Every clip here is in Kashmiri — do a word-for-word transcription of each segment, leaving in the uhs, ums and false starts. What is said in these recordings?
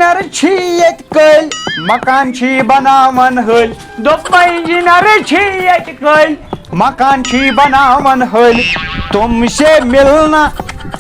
انجینئر چھی ییٚتہِ کٔلۍ، مکان چھی بناوان ہٕلۍ۔ دوٚپمَے انجینئر چھی ییٚتہِ کٔلۍ، مکان چھی بناوان ہٕلۍ۔ تم سے ملنا۔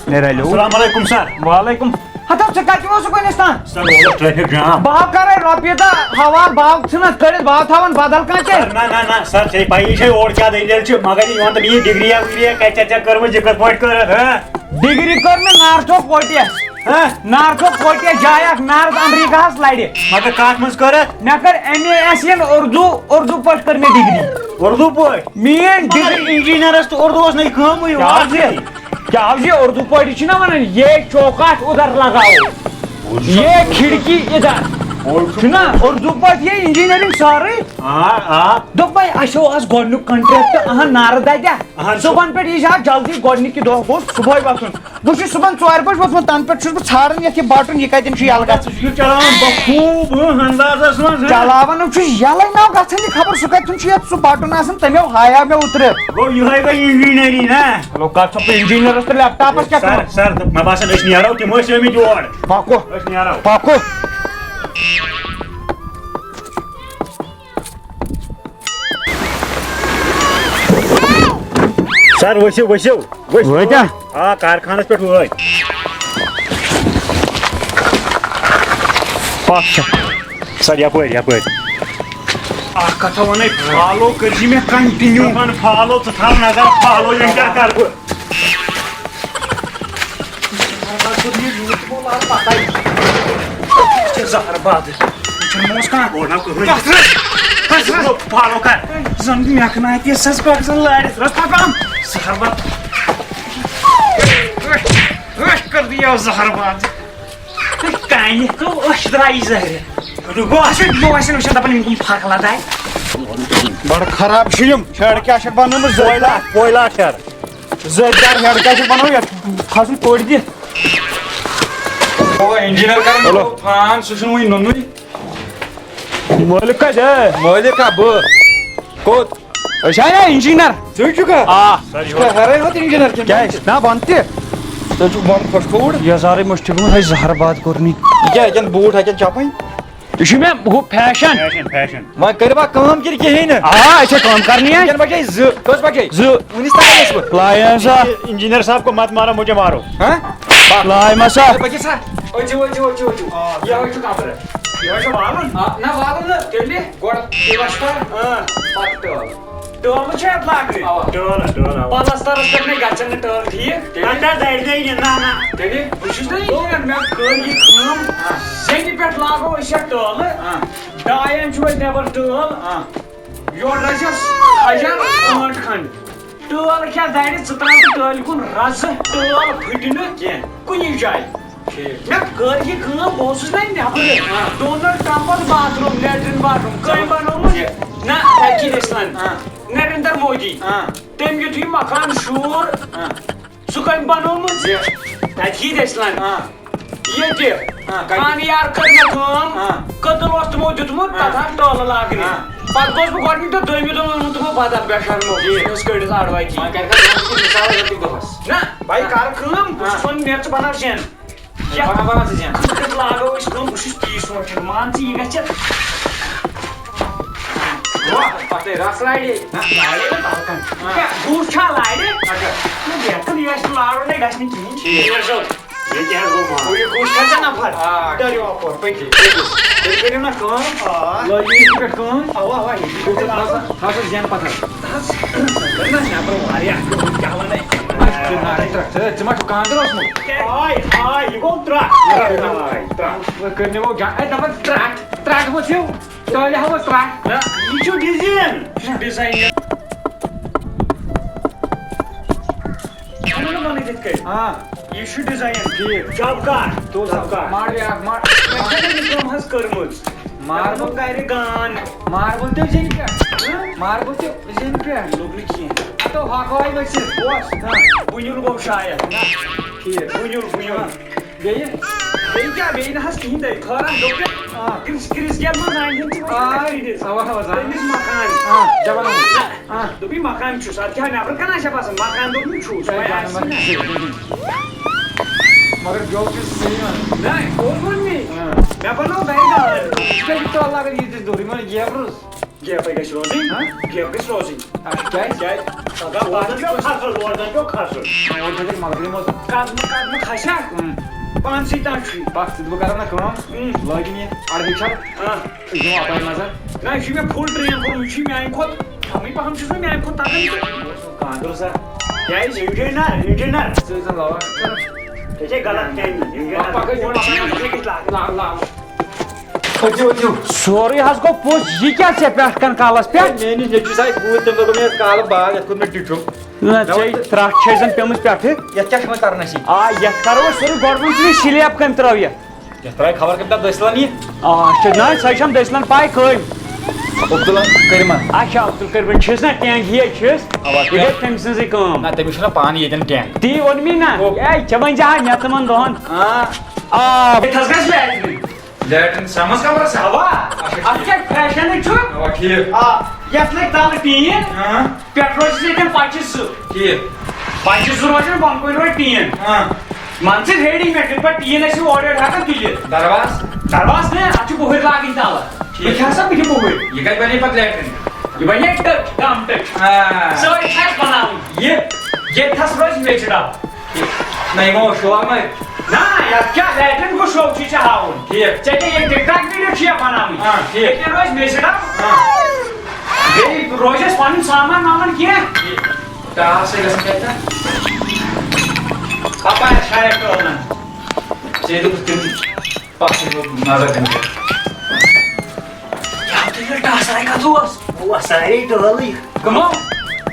نے رلیو۔ السلام علیکم سر۔ وعلیکم۔ ہتو، ژٕ کتہِ اوسُکھ وُنِس تام؟ سر، اوس ٹریفک جام۔ بہٕ ہا کرے رۄپیہِ دہ حوال، بہٕ ہا ژھٕنس کٔڑِتھ، بہٕ ہا تھاوان بدل کانٛہہ تیٚلہِ۔ سر، نہ، نہ، نہ، سر، ژےٚ پَیی چھے اورٕ کیٛاہ دٔلیٖل چھِ، مگر یہِ وَن تہٕ مےٚ، یہِ ڈگری یا وگری یا کَتہِ چھےٚ ژےٚ کٔرمٕژ، یہِ کِتھ پٲٹھۍ کٔرٕتھ، ہہ؟ ڈگری کٔر مےٚ نارتھو کوٹیا۔ ہہ؟ نارتھو کوٹیا جایہِ اکھ نارتھ امریکاہس لرِ۔ مگر کتھ منٛز کٔرٕتھ؟ مےٚ کٔر ایم اے ایس این اردو، اردو پٲٹھۍ کٔر مےٚ ڈگری۔ اردو پٲٹھۍ؟ میٲنۍ مگر ڈگری۔ انجینئرس تہٕ اردوس نَے کٲمٕے کیٛاہ یوت۔ زِ؟ کیٛاہ زِ اردو پٲٹھۍ چھِنہ ونان، یہ چوکاٹ ادھر لگاؤ، یہ کھڑکی ادھر۔ چھُنہ اردو پٲٹھۍ یہِ انجینئرنگ سٲرٕے؟ آ، آ۔ دوٚپمَے، اَسہِ اوس گۄڈٕنیُک کنٹریکٹ، اہن، نارٕ دَتہِ۔ اہن۔ صُبحن پٮ۪ٹھ یی زِ ہا جلدی، گۄڈٕنِکہِ دۄہ گوٚو صُبحٲے وَسُن۔ بہٕ چھُس صُبحن ژورِ بَجہِ ووٚتھمُت، تَنہٕ پٮ۪ٹھ چھُس بہٕ ژھانڈان یَتھ یہِ بَٹُن، یہِ کَتٮ۪ن چھُ یَلہٕ گژھان۔ ژٕ چھُکھ چلاوان بخوٗب، اۭں، اندازَس منٛز، ہہ؟ چلاوان چھُس یَلَے نہ گژھان، یہِ خبر سُہ کَتہِ چھُن چھُ یَتھ سُہ بَٹُن آسان، تَمیو ہایاو مےٚ اوترٕ۔ گوٚو یِہوٚے گٔے انجینئرنگ، ہہ؟ چلو، کَتھ چھو تُہۍ انجینئرَس تہٕ لیپ ٹاپَس کیٛاہ سر، کٲم؟ سر، مےٚ باسان أسۍ نیرو، تِم ٲسۍ آمٕتۍ یور۔ پَکو۔ أسۍ نیرو۔ پَکو۔ سر، ؤسِو، ؤسِو، ؤسِو۔ وٲتیٛا؟ آ، کارخانس پٮ۪ٹھ وٲتۍ۔ پکھ سا۔ سر، یپٲرۍ، یپٲرۍ۔ اکھ کتھا ونے، فالو کٔرزِ مےٚ کنٹِنیو۔ دپان فالو، ژٕ تھاو نظر فالو، یِم کیٛاہ کرٕ بہٕ؟ زہر باد۔ وٕچھُن مہ اوس کانٛہہ۔ گۄڈٕ نہ کٕہٕنۍ۔ کَس رَس؟ کَس رَس؟ فالو کر۔ زَن مےٚ کٕنایہِ تہِ سَس پَکھ زَن لارِ۔ رَس پَکان۔ زہر باد۔ أچھ کٔر دِیو زہر باد۔ کانہِ تو أچھ درٛایہِ زہرِ۔ گوٚو اَسہِ یِمو اَسہِ وٕچھان دَپان یِم کٕم پھَکھ لَداے۔ بَڑٕ خراب چھِ یِم۔ شَر کیٛاہ چھَکھ بَنٲومٕژ؟ زٲج دار۔ پویلہ شَر۔ زٲج دار ہیڈ کیٛاہ چھُ بناوُن یتھ؟ کھسُن کوٚڑ دِتھ۔ او، انجینئر کران ہیلو۔ فون، سُہ چھُنہٕ وُنہِ نوٚنُے۔ مٲلِک کتہِ؟ اے؟ مٲلِک ہا بہٕ۔ کوٚت؟ أسۍ آے نا انجینئر۔ ژٕ چھُکھا؟ آ۔ ژٕ چھُکھا ہیرے ہوت انجینئر کِنہٕ کیٛازِ؟ نہ، بنہٕ تہِ۔ ژٕ چھُکھ بۄن خۄش کھووُر۔ یزارٕے مُشکِل گوٚمُت، ہے زہر باد کوٚر نہٕ۔ یہِ کیٛاہ، ییٚتٮ۪ن بوٗٹھ ہا کِنہٕ چپٕنۍ؟ یہِ چھُ مےٚ ہُہ فیشن۔ Fashion, fashion. وۄنۍ کٔرِو وۄنۍ کٲم کِنہٕ کِہیٖنۍ نہٕ؟ آ، أسۍ چھِ کٲم کرنی ہے۔ وٕنکٮ۪ن بجے زٕ۔ کٔژ بجے؟ زٕ۔ وُنِس تام ٲسۍ وۄنۍ۔ لایان سا۔ انجینئر صاحب کو مت مارو، مجھے مارو۔ ہاں؟ لایہِ ما سا؟ ہے، پٔکِو سا۔ أژِو، أژِو، أژِو، أژِو۔ آ۔ یہِ حظ چھُ کمرٕ۔ یہِ حظ چھُ والُن۔ آ، نہ، والُن نہٕ۔ تیٚلہِ گۄڈٕ پلستر۔ آ۔ پتہٕ ٹٲل۔ ٹٲلہٕ چھِ اَتھ لاگنہِ۔ اَوا۔ ٹٲلہٕ، ٹٲلہٕ، اَوا۔ پلسترس پٮ۪ٹھ نَے گژھن نہٕ ٹٲلہٕ ٹھیٖک۔ تیٚلہِ؟ نہ، نہ، دَرِ دَرِ نہ، نہ۔ تیٚلہِ؟ بہٕ چھُس نہ انجینئر، مےٚ کٔر یہِ کٲم۔ آ۔ زیٚنہِ پٮ۪ٹھ لاگو أسۍ یَتھ ٹٲلہٕ۔ آ۔ ڈاین چھُ اَسہِ نٮ۪بر ٹٲل۔ آ۔ یورٕ رَچھس حجر ٲنٛٹ کھنٛڈ۔ ٹٲل کیٛاہ دَرِ، ژٕ ترٛاو تہٕ ٹٲلۍ کُن رَزٕ، ٹٲل پھٕٹہِ نہٕ کینٛہہ۔ کُنی جایہِ۔ ٹھیٖک۔ مےٚ کٔر یہِ کٲم، بہٕ اوسُس نہ نٮ۪برٕ۔ آ۔ دۄن ٹَمپَن باتھ روٗم، لیٹرِن باتھ روٗم، کٔمۍ بَنوومُت؟ یہِ۔ نہ، تَتہِ کِتھ ٲسۍ لَن؟ آ۔ نریندر مودی۔ آ۔ تٔمۍ دیُت یہِ مکان شوٗر۔ آ۔ سُہ کٔمۍ بَنوومُت؟ یہِ۔ تَتہِ کِتھ ٲسۍ لَن؟ آ۔ ییٚتہِ۔ آ، کَتہِ؟ خان یار کٔر مےٚ کٲم۔ آ۔ کٔدٕل اوس تِمو دیُتمُت، آ۔ تَتھ آو ٹٲلہٕ لاگنہِ۔ آ۔ پَتہٕ گوس بہٕ گۄڈٕنِکۍ دۄہ، دوٚیمہِ دۄہ ووٚنمُت تِمو بدل بے شرمو۔ ٹھیٖک۔ أسۍ کٔڑِتھ اَڑٕ وَتی۔ وۄنۍ کَرِ کانٛہہ کٲم، کِنہٕ مِثال رَٹہِ دۄہَس؟ نہ، بھائی، آ۔ کَر کٲم، بہٕ آ۔ چھُس وَنان، مےٚ ژٕ بَناو شٮ۪ن۔ کیٛاہ؟ بناو، بناو ژٕ زینہٕ۔ کِتھ لاگو أسۍ کٲم؟ بہٕ چھُس تی سونٛچان۔ مان ژٕ، یہِ گژھِ۔ واہ، پتہٕ رس لاڑِ۔ نہ، لاڑِ نہٕ بلکن۔ ہاں۔ کیٛاہ، گُہہ چھا لاڑِ؟ اچھا۔ نہ، بہتر یہِ آسہِ لاڑُن، نہ گژھِ نہٕ کِہیٖنۍ۔ ٹھیٖک چھُ۔ یہِ کیٛاہ گوٚو مان؟ ہُہ یہِ گُہہ چھا ژےٚ نفر؟ آ۔ ٹٔرِو اَپور، پٔکِو، پٔکِو۔ تُہۍ کٔرِو نہ کٲم۔ آ۔ لٲگِو ییٚتہِ پٮ۪ٹھ کٲم۔ اَوا، اَوا، ییٚتہِ پٮ۪ٹھ۔ بہٕ چھُس آسان، بہٕ چھُس زینہٕ پتھر۔ بہٕ چھُس نفر واریاہ، کیٛاہ وَنَے؟ نارٕ ترٛٹھ۔ ژٕ، ژٕ ما چھُکھ کانٛدر اوسمُت؟ ہاے، ہاے، یہِ گوٚو ترٛٹھ۔ ترٛٹھ، ترٛٹھ۔ وۄنۍ کٔرۍ مےٚ وۄنۍ گا-، اے، دَپان ترٛٹھ، ترٛٹھ ؤژھِو، تٲلہِ ہا ؤژھ ترٛٹھ۔ نہ، یہِ چھُ ڈِزایِن۔ یہِ چھُ ڈِزایِن۔ ژٕ وَن نہٕ وَنٕے تِتھ کٔنۍ۔ آ۔ یہِ چھُ ڈِزایِن۔ ٹھیٖک۔ جاب کار۔ تُل سا۔ جاب کار۔ ماڈ بیٛاکھ، ماڈ۔ مےٚ چھَنہٕ یہِ کٲم حظ کٔرمٕژ۔ ماربل۔ مےٚ ووٚنُم گرِ گان۔ ماربل تہِ زیٚنہِ پٮ۪ٹھ۔ ہہ؟ ماربل تہِ زیٚنہِ پٮ۪ٹھ۔ لوٚگ نہٕ کینٛہہ۔ اَتھ اوس ہاکہٕ وَے ؤسِتھ۔ اوس؟ ہہ۔ بُنیُل گوٚو شاید۔ نہ۔ ٹھیٖک۔ بُنیُل، بُنیُل۔ ہہ۔ بیٚیہِ؟ بیٚیہِ کیٛاہ؟ بیٚیہِ نہ حظ کِہیٖنۍ تہِ۔ خٲرا دوٚپ مےٚ، آ۔ کِرٛس-، کِرٛس گیٹ منٛز اَنہِ ہن تِم آ، أسۍ کِرٛس۔ اَوا، اَوا، زانان۔ تٔمِس مکان۔ آ، جوان۔ نہ۔ آ۔ دوٚپُن مکان چھُس۔ اَدٕ کیٛاہ نٮ۪برٕ کَنہِ آسہِ ہا باسان؟ مکان دوٚپُن چھُس۔ وۄنۍ آسہِ نہ۔ مگر بیول چھُ صحیح وَنان۔ نہ، اوس ووٚن مےٚ۔ ہاں۔ مےٚ بَنوو گَرِ گاڈ۔ ژٕ کیٛازِ چھُکھ ژالہٕ لاگان ییٖتِس دوٚر؟ یِمَن گیبرُز۔ گیپَے گژھِ روزٕنۍ۔ ہاں؟ گیپ گژھِ روزٕنۍ۔ اچھا، کیٛازِ؟ کیٛازِ؟ پگاہ پَتہٕ پیوٚو کھسُن، اورٕ زَن پیوٚو کھسُن۔ اور کھسہِ مگر یِمو۔ قدمہٕ قدمہٕ کھسہِ ہا۔ اۭں۔ پانسٕے تام چھُے۔ پَکھ، ژٕ، بہٕ کَرٕ نہ کٲم۔ اۭں۔ لٲگِن یہِ اَڑٕ ہیٚچھَر۔ ہاں۔ أسۍ دِمو اَپارِ نظر۔ نہ، یہِ چھُ مےٚ فُل ٹرٛین کوٚرمُت، یہِ چھُے میٛانہِ کھۄتہٕ کَمٕے پَہَم چھُس بہٕ میٛانہِ کھۄتہٕ تَگان تہٕ۔ کانٛدُر سا۔ کیٛازِ؟ Engineer, engineer. ژٕ ٲسۍ زَن لاوان۔ ژےٚ چھے غلط کَمہِ؟ اِنجیٖنَر۔ پَکھ، پَکھ، پَکھ، پَکھ، پَکھ، پَکھ۔ سورُے حظ گوٚو پوٚز، یہِ کیٛاہ ژےٚ پٮ۪ٹھ کَن کالَس پٮ۪ٹھ؟ میٛٲنِس نیٚچوِس آیہِ کوٗر، تٔمۍ دوٚپ مےٚ کالہٕ باغ، یَتھ کوٚر مےٚ ٹِٹھُم۔ نہ، ژےٚ ترٛٹھ چھے زَن پیٚمٕژ پٮ۪ٹھٕ۔ یَتھ کیٛاہ چھُ وۄنۍ تَرُن اَسہِ؟ آ، یَتھ کَرو أسۍ سورُے گۄڈٕ وۄنۍ ژٕ یہِ سِلیب کَمہِ ترٛٲو یَتھ؟ یَتھ ترٛایہِ خبر کَمہِ دۄہ دٔسۍ لَن یہِ۔ آ، اَسہِ چھِ، نہ، سۄ چھَم دٔسۍ لَن پَے کٔمۍ۔ عبدالکریم۔ اچھا، عبدالکریم چھِس نہ ٹینٛگ ہِیے چھِس۔ اَوا، یہِ گٔے ٹینٛگ۔ تٔمۍ سٕنٛزٕے کٲم۔ نہ، تٔمِس چھُنہ پانہٕ ییٚتٮ۪ن ٹینٛگ۔ تی ووٚن مےٚ نہ۔ او۔ اے، ژےٚ وۄنۍ زِ ہا مےٚ تِمَن دۄہَن۔ آ۔ آ۔ ییٚتہِ حظ گژھِ لیٹرِن۔ لیٹرِن سَمَس کَمرَس ہا؟ اَوا۔ اچھا، اَتھ ٹھیٖک۔ کیٛاہ فیشَنٕے چھُ؟ اَوا، ٹھیٖک۔ آ، یَتھ لَگہِ تَلہٕ ٹیٖن۔ ہاں۔ پٮ۪ٹھ روزِ سُہ ییٚتٮ۪ن پَچہِ زٕ۔ ٹھیٖک۔ پَچہِ زٕ روزن، بۄنہٕ کُن روزِ ٹیٖن۔ ہاں۔ مان ژٕ ریڈی میڈ، یِتھ پٲٹھۍ ٹیٖن ٲسِو اورٕ یورٕ ہٮ۪کان تُلِتھ۔ درواز؟ درواز نہٕ، اَتھ چھُ بُہٕرۍ لاگٕنۍ تَلہٕ۔ ٹھیٖک۔ بہٕ کھٮ۪مہٕ سا، بہٕ کھٮ۪مہٕ بُہٕرۍ۔ یہِ کَتہِ بَنے پَتہٕ لیٹرِن؟ یہِ بَنے ٹٔچ، کَم ٹٔچ۔ آ۔ سٲرٕے چھِ اَسہِ بَناوٕنۍ۔ یہِ، ییٚتہِ تھَس روزِ میٚژِ ڈَبہٕ۔ نہ، یِمو شور مَرِ۔ نہ، یَتھ کیٛاہ لیٹرِن کُس شو چھُے ژےٚ ہاوُن؟ ٹھیٖک۔ ژےٚ کیٛاہ یہِ TikTok video چھُے یا بَناوٕنۍ؟ آ، ٹھیٖک۔ ییٚتہِ روزِ میٚژِ ڈَبہٕ۔ آ۔ بیٚیہِ روزِ اَسہِ پَنُن سامان وامان کینٛہہ۔ ٹاس ہے گژھان کَتہِ تام؟ پَپا چھا یہِ ٹٲلَن؟ ژےٚ دوٚپُتھ تِم پَتہٕ چھُس بہٕ نظر دِنہٕ پٮ۪ٹھ۔ کیٛاہ دٔلیٖل؟ ٹاس آے کَتھ اوس؟ بہٕ اوس سارے ٹٲلٕے۔ کٕمو؟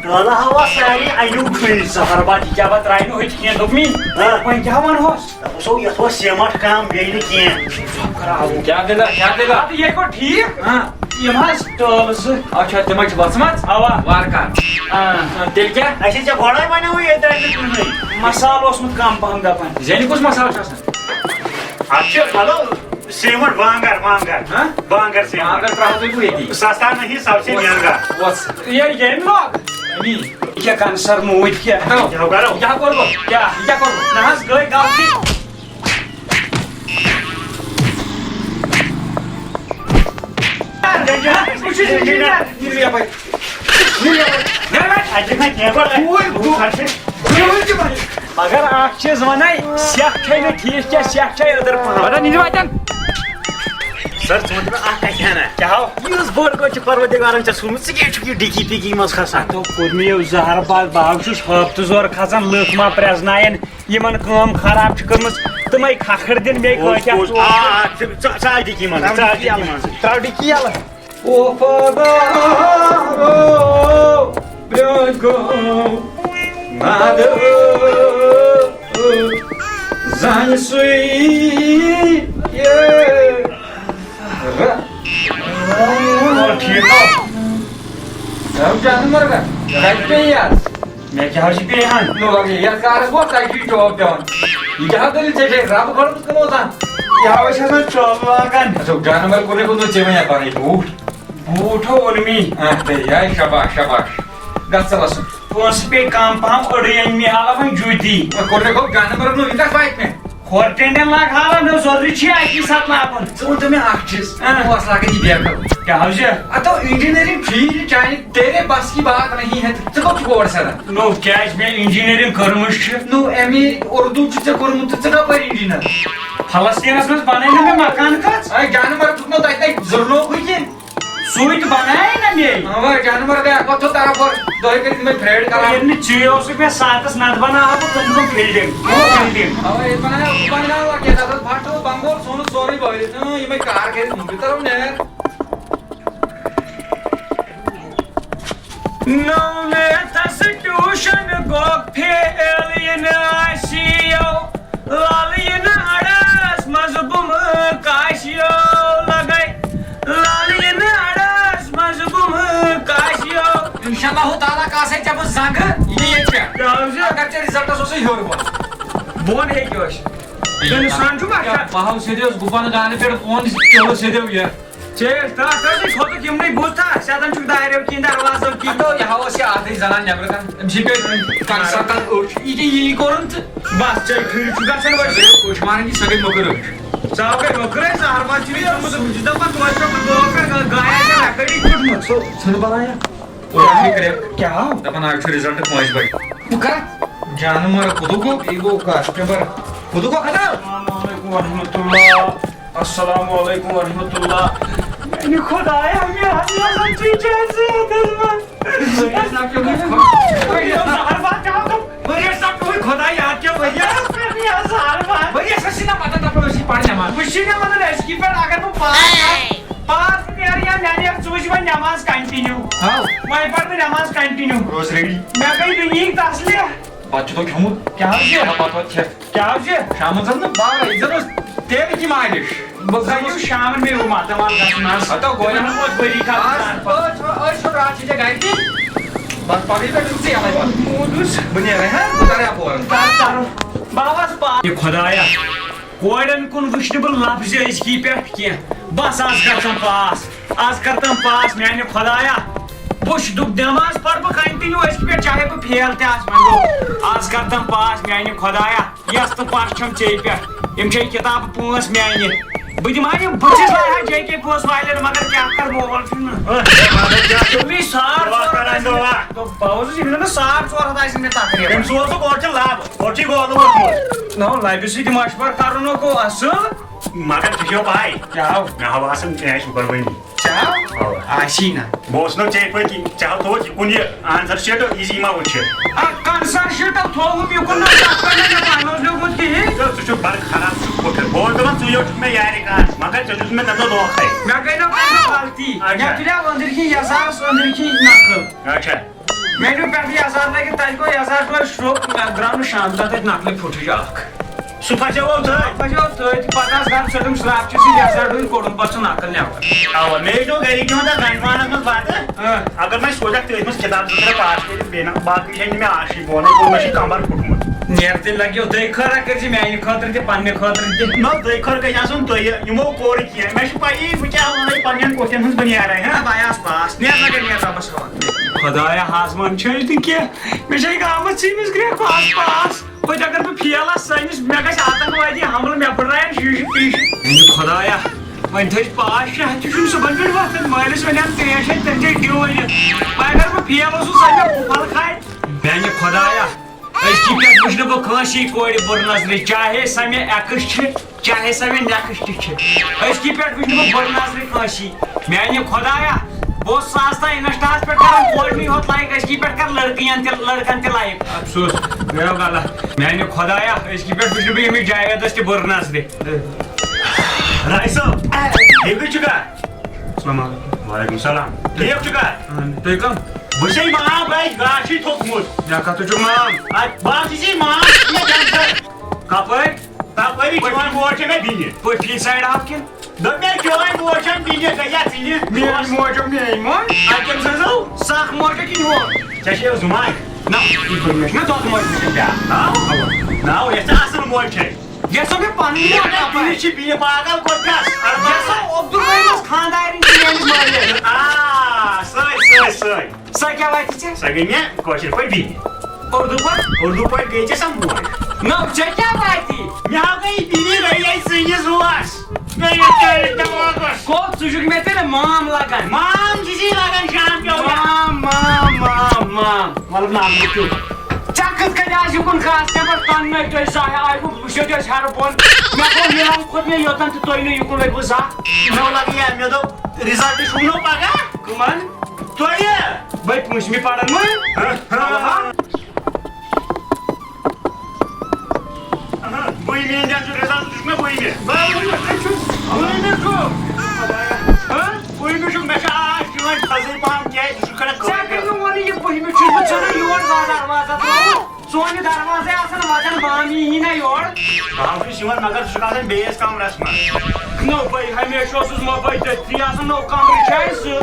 ٹٲلہٕ ہاوا سارے اَنیُک چھُے زَبر بَد، یہِ کیٛاہ بَد ترٛایہِ نہٕ ہُتہِ کینٛہہ، دوٚپمَے۔ ہاں۔ وۄنۍ کیٛاہ وَنہوس؟ دوٚپُس، یَتھ اوس سیٖمَٹھ کَم، بیٚیہِ نہٕ کینٛہہ۔ کیٛاہ دٔلیٖل؟ کیٛاہ دٔلیٖل؟ اَدٕ ییٚتہِ گوٚو ٹھیٖک۔ ہاں۔ یِم حظ ٹٲلہٕ زٕ۔ اچھا، تِمے چھِ وَژھمَژٕ؟ اَوا۔ وارٕ کار۔ آ۔ آ، تیٚلہِ کیٛاہ؟ اَسہِ ہے ژےٚ گۄڈَے وَنیوُے ییٚتہِ ترٛٲوِتھ کُنُے۔ مصالہٕ اوسمُت کَم پَہَم دَپان۔ زَنہِ کُس مصالہٕ چھُ آسان؟ اَتھ چھِ، مطلب، سیٖمَٹھ بانٛگَر، بانٛگَر۔ ہاں؟ بانٛگَر سیٖمَٹھ۔ بانٛگَر ترٛاوَو تۄہہِ بہٕ ییٚتی۔ سَستا نہیں، سب سے مہنگا۔ وَژھ۔ یہِ ہے ییٚمہِ لوگ۔ أمی۔ یہِ کیٛاہ کَنسَر موٗدۍ کیٛاہ؟ ہٮ۪و۔ یہِ کیٛاہ کوٚر بہٕ؟ کیٛاہ؟ یہِ کیٛاہ کوٚر بہٕ؟ نہ حظ، گٔے غلطی۔ بہٕ چھُس اِنجیٖنَر۔ نیٖرِو یَپٲرۍ۔ نیٖرِو یَپٲرۍ۔ نیٖرِو وۄنۍ۔ اَتہِ چھِ مےٚ کینٛہہ گۄڈٕ۔ ٹھوٗل، ٹھوٗل۔ اَتہِ چھِ ٹھوٗل تہِ بَنہِ۔ مگر اَکھ چیٖز وَنَے، سٮ۪کھ چھے نہٕ ٹھیٖک کینٛہہ، سٮ۪کھ چھے أدٕر پَہَم۔ وَنہ نیٖرِو اَتٮ۪ن۔ سَر، ژٕ وَن تہٕ مےٚ اَکھ کَتھ ہنا۔ کیٛاہ ہو؟ یُس بٔڑ گٔے چھِ پَروَردِگارَن ژےٚ سوٗزمٕژ، ژٕ کیٛازِ چھُکھ یہِ ڈِکی پِکی منٛز کھَسان؟ اَتھ کوٚر مےٚ یہِ زَہر باد، بہٕ حظ چھُس ہٲپتہٕ زورٕ کھَسان، لُکھ ما پرٛزناوَن۔ یِمن کٲم خراب چھِ کٔرمٕژ، تِمے کھکھٕر دِن بیٚیہِ کۭتیاہ پوٚز، پوٚز۔ ژوٗر۔ آ، آ، ژٕ، ژٕ، ژٕ آے ڈِکی منٛز، ژٕ آے ڈِکی منٛز۔ ترٛاو ڈِکی یَلہٕ۔ وفادارو، برٛونٛہہ گوٚو نادٕ زانہِ سُے۔ ٹھیٖک گوٚو۔ جانور کا؟ کَتہِ پیٚیہِ یَس؟ مےٚ کیٛاہ حظ چھِ بیٚیہِ ہَن؟ نو، یَتھ کارَس گوٚو تۄہہِ چھُے ٹوپ پٮ۪وان۔ یہِ کیٛاہ دٔلیٖل؟ ژےٚ چھے رَب گۄڈٕ کٕمو زانٛہہ؟ یہِ ہاوے چھِ آسان ٹوپ لاگان۔ اچھا، جانور کوٚرُے گوٚو ژےٚ وۄنۍ یَپارَے بوٗٹھ؟ بوٗٹھ ہو اوٚن مےٚ۔ آ، بیٚیہِ، آے شاباش، شاباش۔ گژھ ژٕ وَسُن۔ پونٛسہٕ پیٚیہِ کَم پَہَم، أڑٕے أنۍ مےٚ حالہ وۄنۍ جُتی۔ وۄنۍ کوٚر مےٚ گوٚو جانور نو، یہِ کَتھ واتہِ مےٚ؟ کھۄر ٹٮ۪نٛڈٮ۪ن لاگ حالہ، مےٚ اوس ضروٗری چھِ اَکی ساتہٕ لاگُن۔ ژٕ وَن تہٕ مےٚ اَکھ چیٖز، آ۔ بہٕ اوسُس لاگان یہِ بیکل۔ کیٛاہ حظ یہِ؟ اَتھ دوٚپ engineering field چانہِ تیرے بس کی بات نہیں ہے، ژٕ کوٚت چھُکھ اور سَران؟ نو، کیٛازِ مےٚ engineering کٔرمٕژ چھِ۔ نو، MA اردو چھُ ژےٚ کوٚرمُت تہٕ ژٕ کَپٲرۍ engineer؟ فلسطیٖنَس منٛز بَنٲے نہٕ مےٚ مکان کٔژ؟ اے جانور دیُتمو تۄہہِ تَتہِ ضروٗرت نہٕ کینٛہہ۔ سُے تہٕ بَنایے نہ مے۔ اَوا، جانور گٔے اَکھ وَتھ تھوٚد طرف وَتھ، دۄہے کٔرِتھ یِمَے پھرٛیڈ کَران۔ ییٚلہِ نہٕ ژٕے اوسُکھ مےٚ ساتَس نَتہٕ بَناوہا بہٕ تِم تِم فیٖلڈِنٛگ۔ اَوا۔ فیٖلڈِنٛگ۔ اَوا، ییٚتہِ بَناوہا، بہٕ بَناوہا کیٛاہ تَتھ اوس بَٹھ اوس بَنٛگول سونُت سورُے بٲرِتھ۔ اۭں، یِمَے کار کٔرِتھ، بہٕ تَرو نیر۔ نو میتھس ٹیوشن گوٚو فیل، یہِ نہٕ آسی یو۔ لالہٕ یِنہٕ اَڑس منٛز گُمہٕ کاسیو لگے۔ لالہٕ یِنہٕ اَڑس منٛز گُمہٕ کاسیو۔ انشاءاللہ تعالیٰ کاسے ژےٚ بہٕ زنٛگہٕ یہِ ییٚتہِ پٮ۪ٹھ۔ کیٛاہ حظ چھِ؟ اگر ژےٚ رِزلٹس اوسُے ہیوٚر بوٚن۔ بوٚن ہیٚکہِ ٲسِتھ۔ اِنسان چھُ باسان۔ بہٕ ہاو سیٚدیو گُپن گانہٕ پٮ۪ٹھ اوٚن تِلہٕ سیٚدیو یہِ۔ ژےٚ تَتھ ٲسٕے کھوٚتُکھ یِمنٕے بُتھ ہا، سیٚدان چھُکھ دارٮ۪و کِنۍ دروازو کِنۍ۔ ہتو، یہِ ہا اوس یہِ اَتھٕے زنان نیٚبرٕ کَنہِ۔ أمۍ سٕے پیٚٹھ کَنہِ سَتَن أچھ۔ یہِ کیٛاہ یی کوٚرُن ژٕ؟ بس، ژےٚ پھِرِ چھُ گژھان وۄنۍ۔ سۄ گٔے أچھ مارٕنۍ، سۄ گٔے مٔکٕر أچھ۔ ژٕ ہاو گٔے مٔکٕرے، زہر بَتھ چھُ یہِ ژھٕنمُت۔ بہٕ چھُس دَپان، توتہِ چھُ بہٕ دۄہ کَران، گا-، گایا ژےٚ لَکٕٹی پھُٹمُت۔ ژٕ ژھٕن بَلایا۔ اوٚڑ ہَتھ گرٛٮ۪کھ۔ کیٛاہ آو؟ دَپان، آز چھُ result پانٛژِ بجہِ۔ بہٕ کَرٕ۔ جانہٕ مَرٕ، کوٚت گوٚو؟ یہِ گوٚو customer۔ کوٚت گوٚو ختم؟ السلام علیکم ورحمۃ اللہ۔ السلام علیکم ورحمۃ اللہ۔ میٛانہِ خۄدایا، مےٚ حظ نظر ژٕے چھےٚ ذہنس منٛز۔ ؤریَس نہ پیوٚو مےٚ خۄ-، ؤریَس نہ، زہر بَتھ کیٛاہ گوٚو؟ ؤریَس نہ پیوٚوُے خۄداے یاد کیٛاہ ؤریَس؟ مےٚ زہر بَتھ۔ ؤریَس ٲسی نہ پَتہ دَپان ٲسی پَر نٮ۪ماز۔ وٕچھ نہ مطلب أزکی پٮ۪ٹھ اگر بہٕ پاس پاس نیرٕ یا مےٚ نیرٕ، ژٕ وٕچھ وۄنۍ نٮ۪ماز continue۔ ہاو۔ وۄنۍ پَر بہٕ نٮ۪ماز continue۔ بہٕ اوس ready۔ مےٚ گٔے دُنیہٕکۍ تسلہِ۔ بَتہٕ چھُ تو کھیوٚمُت؟ کیٛاہ حظ چھُ؟ بَتہٕ وَتہٕ کھٮ۪تھ۔ کیٛاہ حظ چھُ؟ شامَن زَن نہٕ باورَے، زَن اوس تیلہٕ کی مالِش۔ بہٕ زَن اوس شامَن مےٚ یِوان دَپان گژھُن حظ۔ ہَتو گوٚو نا۔ بہٕ اوس ؤری کھنٛڈ آز، گژھان۔ آز چھُ، آز چھُ راتھ چھِ ژےٚ گَرِ تہِ۔ بَس پَگہٕے پٮ۪ٹھ چھُکھ ژٕ یَلَے پَتہٕ۔ موٗدُس۔ بہٕ نیرَے، ہا؟ بہٕ کَرٕ اَپور۔ کَر کَرُن؟ بَس پَتہٕ۔ یہِ خۄدایا، کورٮ۪ن کُن وٕچھنہٕ بہٕ لفظِ أزکی پٮ۪ٹھ کینٛہہ۔ بَس آز کَر تام پاس، آز کَر تام پاس میٛانہِ خۄدایا۔ بہٕ چھُس دُک نٮ۪ماز پَرٕ بہٕ continue أزکی پٮ۪ٹھ، چاہے بہٕ fail تہِ آسہٕ، وۄنۍ گوٚو۔ آز کَر تام پاس میٛانہِ خۄدایا۔ یَس تہٕ پَش چھَم ژے پٮ۪ٹھ۔ یِم چھے کِتابہٕ پانٛژھ میٛانہِ۔ بہٕ دِمہٕ ہا یِم بٕتھِس لایہِ ہا جے کے پونٛسہٕ والٮ۪ن، مگر کیٛاہ کَرٕ، مول چھُنہٕ۔ ہے، مگر کیٛاہ چھُ؟ دوٚپمَے ساڑ دُعا ژور ہَتھ کَران آسہِ دُعا۔ مےٚ۔ دوٚپ، بہٕ اوسُس یِمَن دوٚپمَس ساڑ ژور ہَتھ آسہِ مےٚ تقریٖباً۔ أمۍ سوز ژٕ اورٕ چھِ لَب، اورٕ چھِ گولہٕ ووٚتھمُت۔ نو، لَبہِ سۭتۍ مَشوَرٕ کَرُن گوٚو اَصٕل۔ مگر ژےٚ چھےٚ پَے، کیٛاہ ہو؟ مےٚ ہاو آسان کیش قۄربٲنی۔ ژےٚ ہاو؟ اَوا۔ آسی نہ۔ بہٕ اوسُس نہ ژےٚ پٲٹھۍ، ژےٚ ہاو تھوٚوُتھ یہِ کُن یہِ answer sheet، easy ما وٕچھِ۔ آ، answer sheet تھوٚوُم یہِ کُن نہ، تَتھ پٮ۪ٹھ نہٕ مےٚ پَنُن اوس لیوٚکھمُت کِہیٖنۍ۔ تہٕ ژٕ چھُکھ بَڑٕ خراب، ژٕ چھُکھ پُٹھٕ۔ بہٕ اوسُس دَپان، ژٕے یوت چھُکھ مےٚ یارِ کار، مگر ژےٚ دیُتُتھ مےٚ تَمہِ دۄہ دھوکھَے۔ مےٚ گٔے نہ پَنٕنۍ غلطی۔ اچھا۔ مےٚ تُلیو أنٛدٕرۍ کِنۍ یَزارَس أنٛدٕرۍ کِنۍ نقٕل۔ اچھا۔ مےٚ نیوٗ پٮ۪ٹھٕ یَزار لٲگِتھ، تَتہِ گوٚو یَزار ٹوٹھ شرٛوٚپ، مےٚ درٛاو نہٕ شامہٕ تام تَتہِ نقلٕے فُٹٕج اَکھ۔ سُہ پھسیوو تھٔدۍ۔ پھسیوو تھٔدۍ، پَتہٕ آس گرٕ ژٔٹٕم شرٛاپچہِ سۭتۍ یَزار ڈوٗنۍ، کوٚڑُم پَتہٕ سُہ نقٕل نٮ۪بر۔ اَوا، مےٚ ٲسۍ دۄہ گَرِکۍ دِوان تَتھ گَنٛڈٕ پانَس منٛز بَتہٕ۔ اۭں۔ اگر وۄنۍ سوزَکھ تٔتھۍ منٛز کِتاب زٕ ترٛےٚ پاس کٔرِتھ، بیٚیہِ نہ، باقٕے چھَنہٕ مےٚ آشٕے، بہٕ وَنَے کوٚر مےٚ چھِ کَمبَر پھُٹمُت۔ نیر تیٚلہِ لَگیو دٔے خٲرا کٔرۍ زِ میٛانہِ خٲطرٕ تہِ، پنٛنہِ خٲطرٕ تہِ۔ نہ، دٔے خٲر گژھِ آسُن تۄہہِ، یِمو کوٚر کینٛہہ، مےٚ چھِ پَیی بہٕ کیٛاہ وَنَے پنٛنٮ۪ن کوٹھٮ۪ن ہٕنٛز بہٕ نیرَے، ہا؟ نہ، بہٕ آیاس پاس، نیر لَگے نیر رۄبَس حوالہٕ۔ خۄدایا، آز وَن چھِ أسۍ نہٕ کینٛہہ، مےٚ چھے گامَس ژھٕنِس گرٛٮ۪کھ پاس پاس۔ وۄنۍ اگر بہٕ فیل آسہٕ سٲنِس، مےٚ گژھِ آتنکوادی حملہٕ، مےٚ پھٕٹرایَن شیٖشہٕ پیٖشہٕ۔ میٛانہِ خۄدایا، وۄنۍ تھٲیِس پاس شےٚ ہَتھ تہِ چھُنہٕ صُبحن پٮ۪ٹھ وۄتھان، مٲلِس وَنان ترٛیش ہے تیٚلہِ چے ڈِو ؤنِتھ۔ وۄنۍ اگر بہٕ فیل اوسُس، سۄ مےٚ پھُپھر کھاے۔ میٛانہِ خۄدایا، أزکی پٮ۪ٹھ وٕچھنہٕ بہٕ کٲنٛسی کورِ بُرٕ نظرِ، چاہے سۄ مےٚ ایکٕس چھِ، چاہے سۄ مےٚ نیکٕس تہِ چھِ۔ أزکی پٮ۪ٹھ وٕچھنہٕ بہٕ بُرٕ نظرِ کٲنٛسی۔ میٛانہِ خۄدایا، بہٕ اوسُس آز تام اِنسٹاہَس پٮ۪ٹھ کران کورنٕے ہوت لایک، أزکی پٮ۪ٹھ کر لڑکِیَن تہِ، لڑکن تہِ لایک۔ افسوس، گٔیو غلط۔ میٛانہِ خۄدایا، أزکی پٮ۪ٹھ وٕچھنہٕ بہٕ ییٚمِس جاویدَس تہِ بُرٕ نظرِ۔ راے صٲب، ٹھیٖکٕے چھُکھا؟ السلام علیکم۔ وعلیکم السلام۔ ٹھیٖک چھُکھا؟ اہن، تُہۍ کم؟ بہٕ چھُسے مام بھاے گاشٕے تھوٚکمُت۔ مےٚ کتھ چھُ مام؟ اَدٕ بہٕ حظ چھُسے مام، ژٕ مےٚ ڈنٛڈٕ۔ کپٲرۍ؟ تپٲری چون موج چھےٚ مےٚ بیٚنہِ۔ پٔفی سایڈ آو کِنہٕ؟ دوٚپ مےٚ چون موج چھےٚ بیٚنہِ، گٔیہ ژٕ یہِ؟ میٲنۍ موج چھےٚ میٲنۍ موج۔ اَتہِ کٔمۍ سٕنٛز ہو؟ سخ موج چھےٚ کِنہٕ ہُہ؟ ژےٚ چھےٚ یہِ زُماے؟ نہ، یہِ چھُنہٕ مےٚ چھُنہ دۄد موج وٕچھِتھ بیٛاکھ۔ ہاو؟ اَوا۔ نہ، یۄس ژےٚ اَصٕل موج چھے۔ یۄس سا مےٚ پنٕنۍ یۄس مےٚ پنٕنۍ چھِ بیٚیہِ پاگل کوٚت گژھ؟ یۄس سا عبدالرحیٖمس خانٛدارِنۍ چھِ میٲنِس مٲلِس۔ آ، سۄے، سۄے، سۄے۔ سۄ کیٛاہ واتہِ ژےٚ؟ سۄ گٔے مےٚ کٲشِر پٲٹھۍ بیٚنہِ۔ اردو پٲٹھۍ؟ اردو پٲٹھۍ گٔے ژےٚ سۄ موج۔ نہ، ژےٚ کیٛاہ واتہِ؟ مےٚ ہا گٔے بیٚنہِ رٔیے سٲنِس ہُہَس۔ مےٚ یہِ کٔرِتھ دٮ۪ماغَس۔ کوٚت؟ ژٕ چھُکھ مےٚ تیٚلہِ مام لگان۔ مام چھُسی لگان شام کیو۔ مام، مام، مام، مام۔ مطلب ناو کیُتھ؟ ژےٚ کِتھ کٔنۍ آسہِ یہِ کُن خاص نمبر تۄہہِ نَے تۄہہِ زانٛہہ آیہِ بہٕ وٕچھِو تہِ أسۍ ہرٕ بۄن۔ مےٚ گوٚو مِلان کھوٚت مےٚ یوٚتَن تہٕ تُہۍ نہٕ یُکُن لٔگۍ بہٕ زانٛہہ۔ مےٚ لَگہِ یہِ، مےٚ دوٚپ result چھُنہٕ پَگاہ۔ کٕمَن؟ تۄہہِ۔ بٔے پٲنٛژمہِ پَران وۄنۍ۔ ہہ، ہہ۔ اَوا۔ اہن، بہٕ یہِ میٛٲنۍ جان چھُ result چھُس مےٚ بہٕ یہِ۔ بہٕ یہِ چھُس۔ بہٕ یہِ چھُس۔ ہہ؟ بہٕ یہِ چھُس، مےٚ چھُ آش یِوان تھزٕے پَہَم کیٛازِ ژٕ چھُکھ کَران ژےٚ کٲم۔ کٔمۍ ووٚن یہِ بہمہِ چھُس بہٕ ژھٕنان یور زانٛہہ دروازَس منٛز؟ سون یہِ دروازَے آسان وَتَن بام یی نہ یور۔ بہٕ حظ چھُس یِوان مگر ژٕ چھُکھ آسان بیٚیِس کَمرَس منٛز۔ نو بھائی، ہمیشہِ اوسُس مےٚ بھائی تٔتھی آسان، نو کَمرٕ چھِ اَسہِ زٕ۔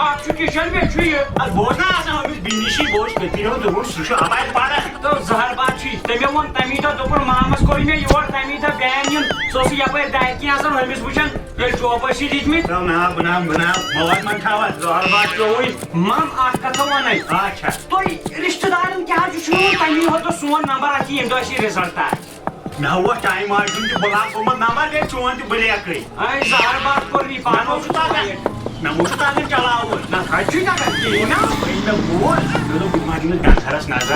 اکھ چھُ کِچن، بیٚیہِ چھُ یہِ۔ اَدٕ بہٕ اوسُس نا آسان ہُمِس بِنِشی، بہٕ اوسُس تٔتی روزان، دوٚپُن سُہ چھُ اَپارِ پَران۔ تہٕ زہر باد چھُ یہِ۔ تٔمۍ ووٚن تَمی دۄہ، دوٚپُن مامَس کوٚر مےٚ یور تَمی دۄہ بین یُن۔ سُہ اوس یَپٲرۍ دَرِ کِنۍ آسان ہُمِس وٕچھان، ییٚلہِ چوب ٲسی دِتمٕتۍ۔ ترٛاو ناو، بہٕ ناو، بہٕ ناو، مواد منٛد تھاوان، زہر باد پیوٚوُے۔ مَم، اَکھ کَتھا وَنَے۔ اچھا۔ تُہۍ رِشتہٕ دارَن کیٛازِ چھُو نہٕ تَمی دۄہ سون نمبر اَتھ ییٚمہِ دۄہ اَسہِ یہِ result آسہِ؟ مےٚ اوس ٹایم آز چھُنہٕ تہِ بلاک گوٚمُت نمبر، گٔے چون تہِ بلیکٕے۔ اے زہر باد کوٚر یہِ مےٚ پانہٕ ما چھُ تَگان، مےٚ ما چھُ تَگان چلاوُن۔ نہ، تَتہِ چھُے تَگان کِہیٖنۍ نا۔ وۄنۍ مےٚ بوز، مےٚ دوٚپ، بہٕ ما دِمہٕ گژھرَس نظر۔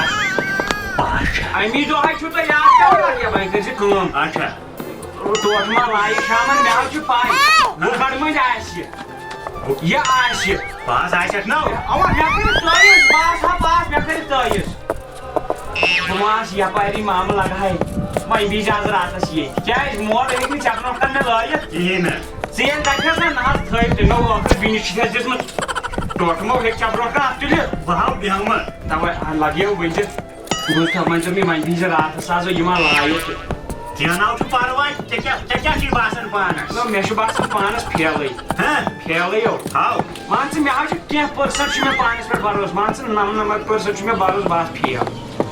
بہٕ ہا چھُ۔ اَمی دۄہ ہا چھُو تۄہہِ یاد پٮ۪وان، یہِ وۄنۍ کٔرۍ زِ کٲم۔ اچھا۔ ٹوٹھ ما لایہِ شامَن، مےٚ حظ چھُ پَے۔ بہٕ کَڑٕ مٔنٛزۍ آسہِ۔ یہِ آسہِ۔ بہٕ حظ آسٮ۪کھ نو۔ اَوا، مےٚ کٔرِو تٲیٖز، بہٕ آسہٕ ہا پاس، مےٚ کٔرِو تٲیٖز۔ بہٕ ما آسہٕ یپاری مامہٕ لگہٕ ہاے۔ وۄنۍ بیٚیہِ زِ آز راتس ییٚتہِ۔ کیٛازِ؟ مول ہیٚکہِ نہٕ ژےٚ برونٛہہ کنہِ مےٚ لٲیِتھ۔ کِہیٖنۍ نہٕ۔ ژٕ ییٚلہِ دَپکھ نہ، نہ حظ تھٲیِو تٔمۍ۔ مےٚ اوس ٲخٕر بیٚنہِ چھِ اَسہِ دِژمٕژ۔ ٹوٹھ ما ہیٚکہِ ژےٚ برونٛہہ کنہِ اَتھ تُلِتھ؟ بہٕ ہاو بیٚہمہٕ۔ تَوَے آ، لگیو وٕنہِ تہِ۔ بہٕ چھُس دَپان، ژےٚ مےٚ وۄنۍ بیٚیہِ زِ راتس آز یِمن لایِتھ تہٕ۔ کینٛہہ نہ حظ چھُ پرواے۔ ژےٚ کیٛاہ، ژےٚ کیٛاہ چھُے باسان پانس؟ نہ، مےٚ چھُ باسان پانس فیلٕے۔ ہہ؟ فیلٕے یو۔ ہاو۔ مان ژٕ، مےٚ حظ چھُ کینٛہہ percent چھُ مےٚ پانَس پٮ۪ٹھ بھروسہٕ، مان ژٕ، نَمنَمَتھ percent چھُ مےٚ بھروسہٕ، بہٕ آسہٕ فیل۔